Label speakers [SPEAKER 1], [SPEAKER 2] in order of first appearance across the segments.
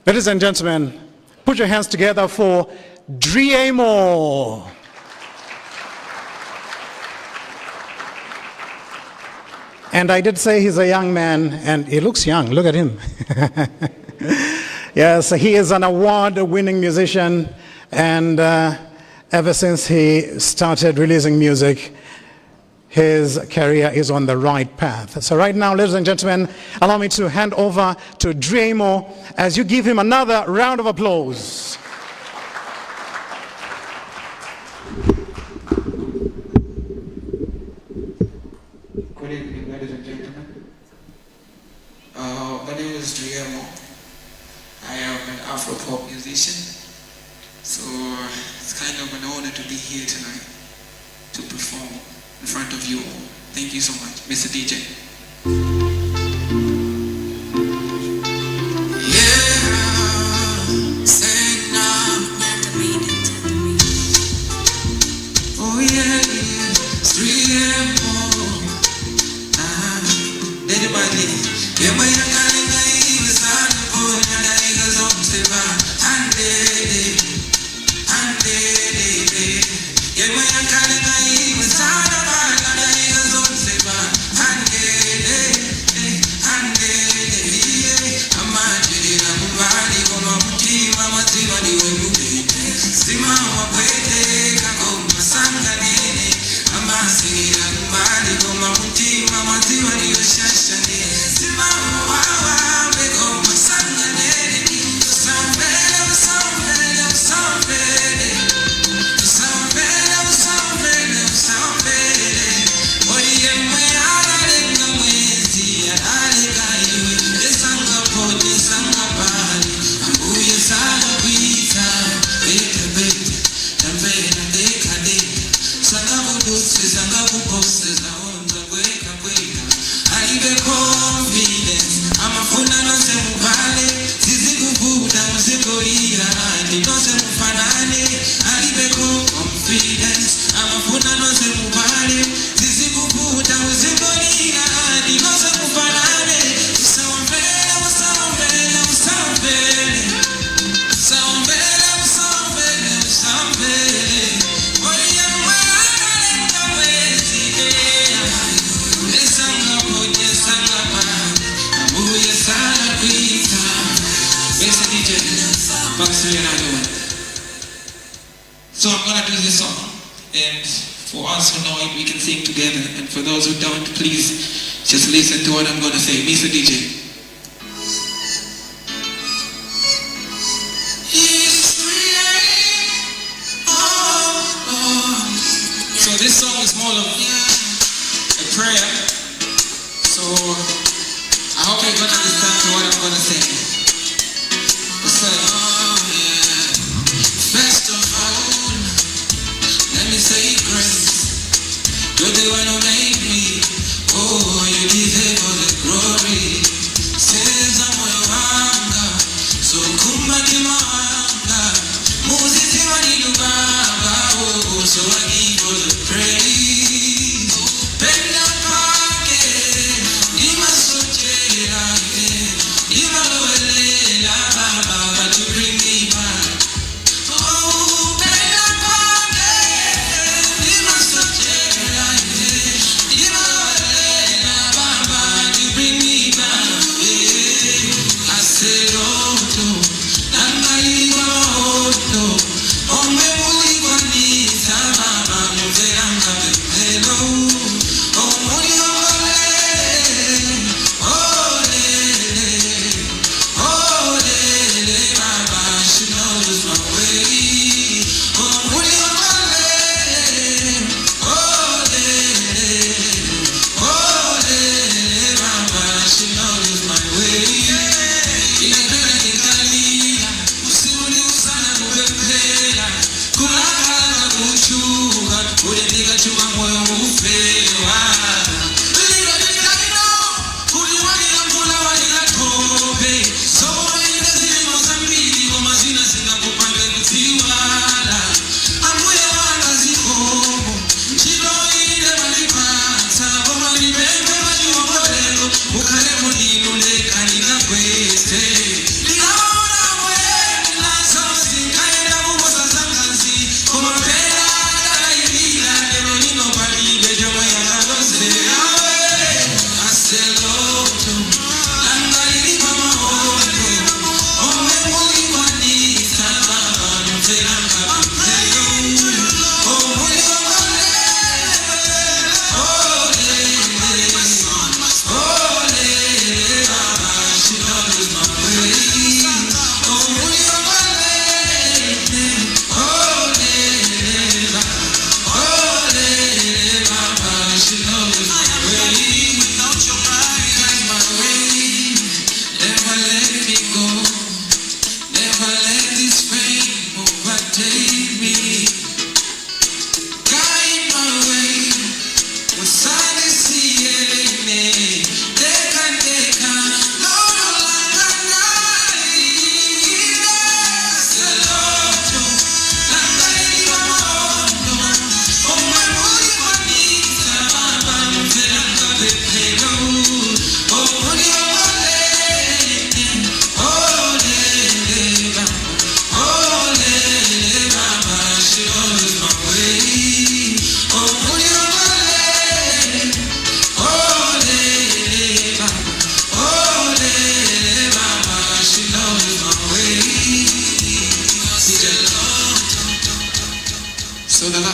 [SPEAKER 1] Ladies and gentlemen, put your hands together for Driemo. And I did say he's a young man, and he looks young. Look at him. Yes, he is an award-winning musician, and ever since he started releasing music, his career is on the right path. So right now, ladies and gentlemen, allow me to hand over to Driemo as you give him another round of applause.
[SPEAKER 2] Good evening, ladies and gentlemen. My name is Driemo. I am an Afro-pop musician, so it's kind of an honor to be here tonight to perform in front of you all. Thank you so much, Mr. DJ. Yeah, say now. Oh yeah, yeah, 3 a.m. Ah, anybody? Yeah, my Mr. DJ, pass me another one. So I'm gonna do this song, and for us who know it, we can sing together. And for those who don't, please just listen to what I'm gonna say. Mr. DJ. It's 3 a.m. Oh. So this song is more of a prayer. So I hope you're gonna understand to what I'm gonna say. So, first of all, let me say grace. You're the one who made me. Oh, you deserve all the glory. Seza moyo wanga, so kumba wanga. Muziki wanilu baba, oh, so I give all the praise. Pena pake, ndimasochera, ndima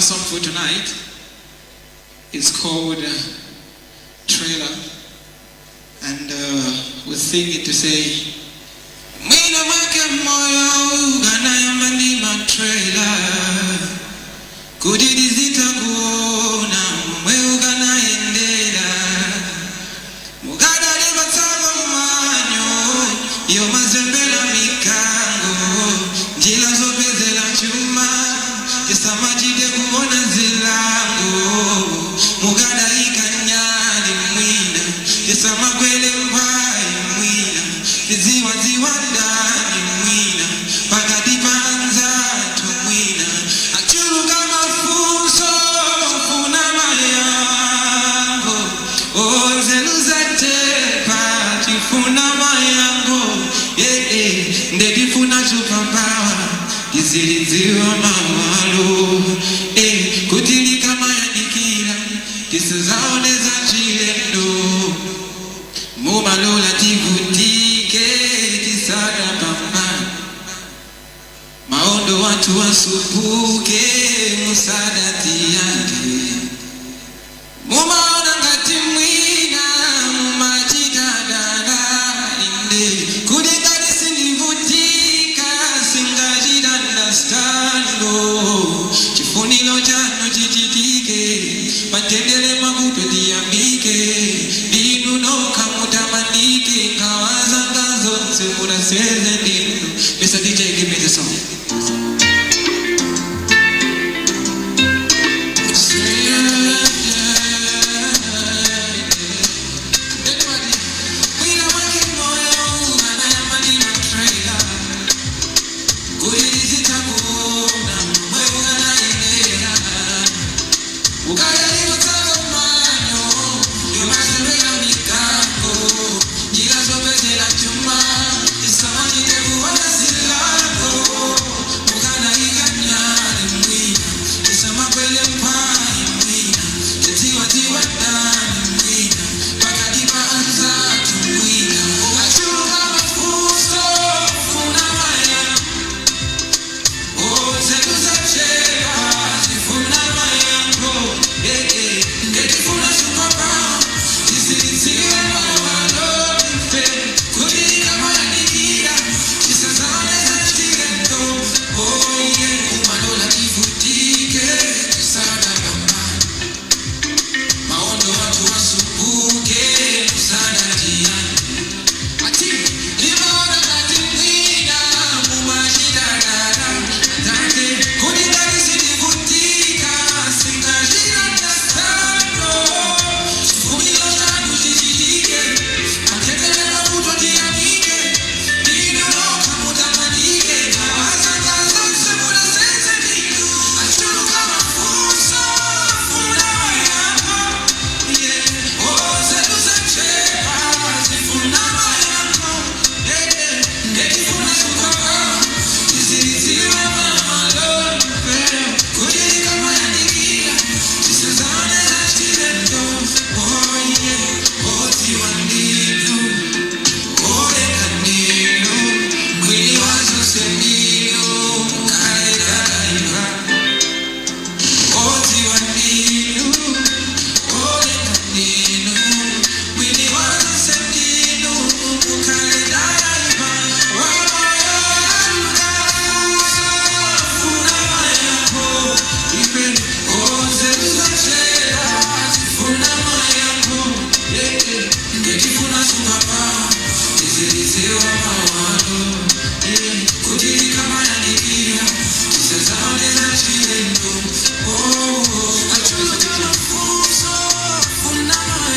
[SPEAKER 2] last song for tonight is called Trailer, and we sing it to say, Mwina mwake moyo ukanayamba ndi matrailer, kuti tizitakuona momwe ukanaendera, mukadalipatsako manyo yomazembera mikango, njira zopezera chuma tisamachite kuona zilango, mukadayika nyali mwina tisamakwele mphwayi mwina tiziwadziwa ndani mwina pakati pa anzathu mwina achuluka mafunso funa mayankho nzeru zachepa tifuna mayankho ee ndetifuna superpower tizilidziwa mawalo kuti likamayandikira tisizaoneza chilendo mumalola tivutike tisadapambana maondo watu wasupuke musadati yake mumaona ngati mwina mumachitadala inde kuti ngati sindivutika singachitandastando chifuniro chanu chichitike matendere makuto tiyambike ndinu nokha mutamandike nkhawa zanga zonse munaseze ndinu. Mr. DJ, give me the song.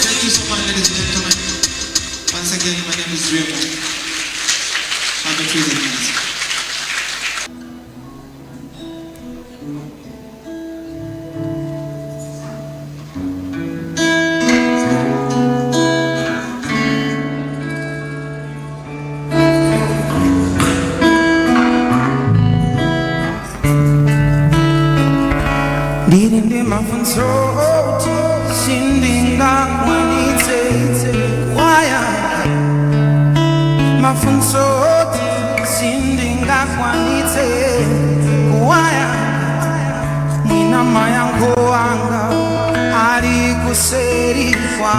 [SPEAKER 2] Thank you so much, ladies and gentlemen. Once again, my name is Remo. I'm a prison minister.
[SPEAKER 3] Ndiri ndi mafunso oti sindingakwanitse kuwayankha, mafunso oti sindingakwanitse kuwayankha. Mwina mayankho anga ali kuseri kwa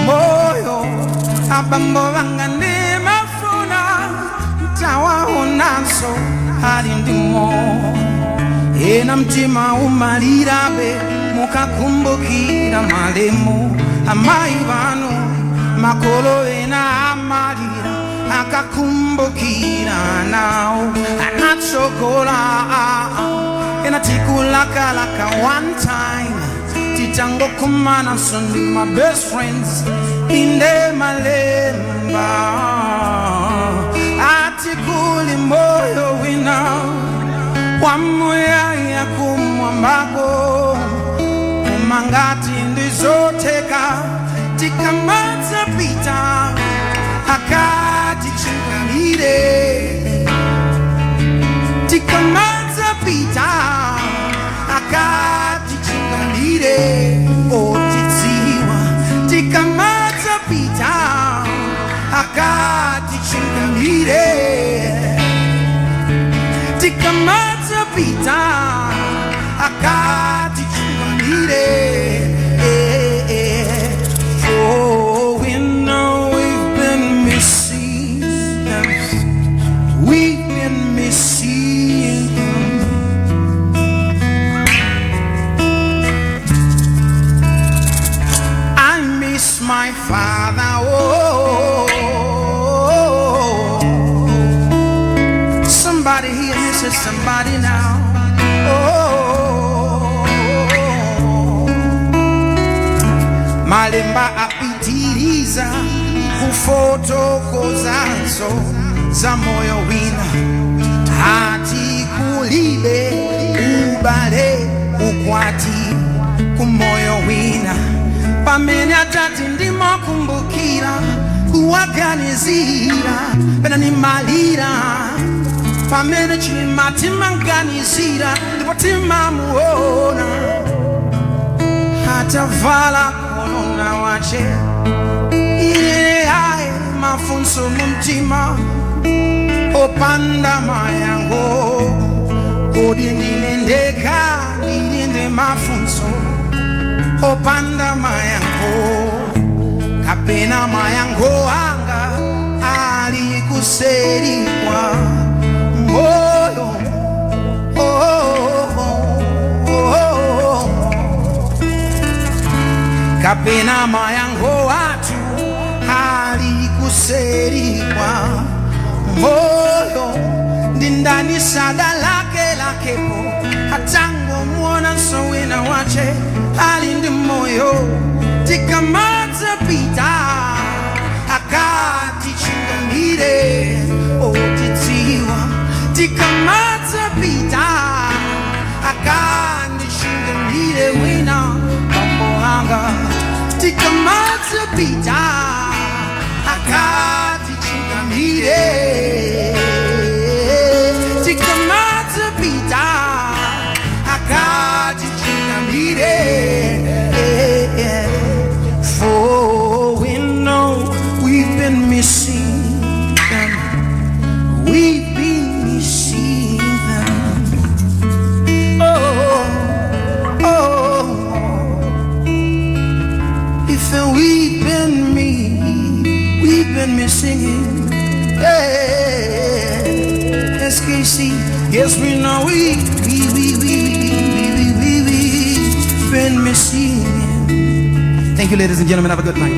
[SPEAKER 3] moyo. Abambo vanga ndimafuna ntawaonanso ali ndi moyo. Ena mtima umalirabe mukakumbukira malemu amayi vanu. Makolo ena amalira akakumbukira nawo anatsogola. Ena tikulakalaka one time titangokumana ndi my best friends. Inde malemba ati kuli moyo wina wamuyaya kumwambako, koma ngati ndizotheka tikamadzapita akatichingamire. Tikamadzapita akatichingamire, otidziwa. Tikamadzapita akatichingamire. Tikamadzapita akatichingamire. For we know we've been missing them. We've been missing them. I miss my father. Oh, somebody here misses somebody now. Oh, malemba apitiriza kufotokozanso za moyo wina, ati kulibe ubale ukwati kumoyo wina. Pamene atati ndimakumbukira kuwaganizira pena nimalira, pamene chilima timanganizira ndipo timamuona atavala korona wache. Ine ayi, mafunso mumtima opanda mayankho. Kodi ndine ndekha ndili ndi mafunso opanda mayankho, kapena mayankho anga ali kuseri kwa moyo? Oh. Kapena mayankho athu ali kuseri kwa moyo? Ndi ndani sadalakelakepo atangomuonanso wina wache ali ndi moyo? Tikamadzapita akatichingamire, otidziwa. Tikamadzapita akandichingamire wina bambo anga. Tikamadzapita akatichingamire. Tikamadzapita akatichingamire. For we know we've been missing them. We've been missing them. Oh. If we've been me, we've been missing it. Yeah. SKC, yes, we know we been missing it. Thank you, ladies and gentlemen. Have a good night.